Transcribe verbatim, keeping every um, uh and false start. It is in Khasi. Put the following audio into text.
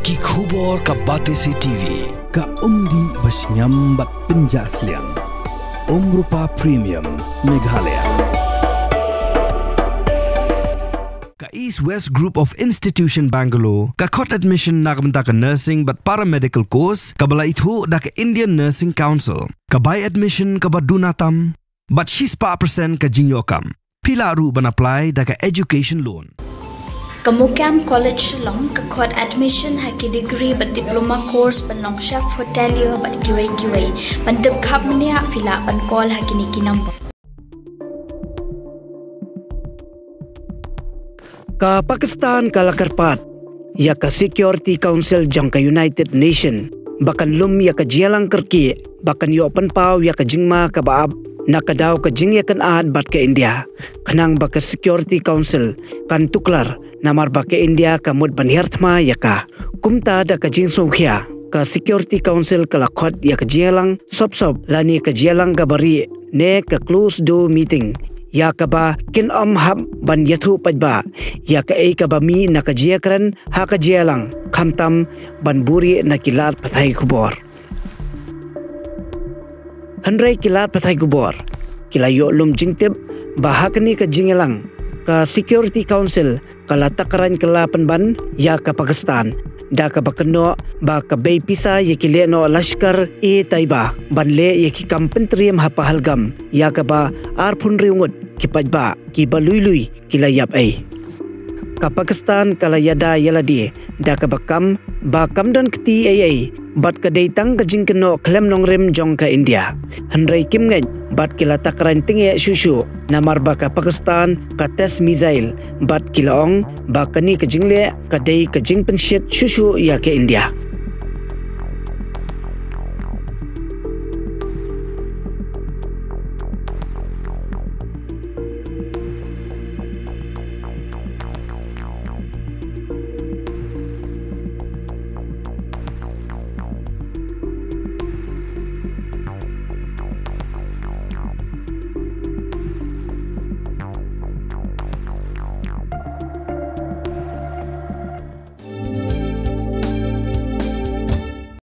Ki khubor ka Batesi T V. Ka umdih ba shngiam bad pynjah sliang. Umrupa Premium Meghalaya. Ka East West Group of Institution Bangalore ka khot admission na ka bynta ka nursing bad paramedical course kaba la ithuh da ka Indian Nursing Council. Ka bai admission kaba duna tam bad shispah percent ka jingïoh kam. Phi lah ruh ban apply da ka education loan. Ka Muqam College Shillong ka khot admission ha ki degree bad diploma course ban long chef hotelier bad kiwei kiwei. Ban tip khapkhap mynne phi lah ban call ha kine ki number. Ka Pakistan ka la kyrpad ïa ka Security Council jong ka United Nation ba kan lum ïa ka jingïalang kyrkieh ba kan ïoh pynpaw ïa ka jingma kaba ap na ka daw ka jingïakynad bad ka India, khnang ba ka Security Council kan tuklar, namar ba ka India ka mut ban hiar thma ïa ka. Kumta da ka jingsngewkhia, ka Security Council ka la khot ïa ka jingïalang sop sop lane ka jingïalang kaba rieh ne ka closed door meeting, ïa kaba kin ym hap ban ïathuh paidbah ïa kaei kaba mih na ka jingïakren ha ka jingïalang, khamtam ban buhrieh na ki lad pathai khubor. Hynrei ki lad pathai khubor ki la ïoh lum jingtip ba ha kane ka jingïalang ka Security Council ka la takran kylla pynban ïa ka Pakistan da kaba kynnoh ba ka bei pisa ïa ki lehnoh Lashkar-e-Taiba ban leh ïa ki kam pyntriem ha Pahalgam, ïa kaba arphew hynriew ngut ki paidbah kiba lui lui ki la ïap ei. Ka Pakistan ka la ïada ïa lade da kaba kam ba kam don kti ei ei bad ka dei tang ka jingkynnoh khlem nongrim jong ka India. Hynrei kim ngeit bad ki la takran tyngeh shuh shuh, namar ba ka Pakistan ka test missile bad ki la ong ba kane ka jingleh ka dei ka jingpynshit shuh shuh ïa ka India.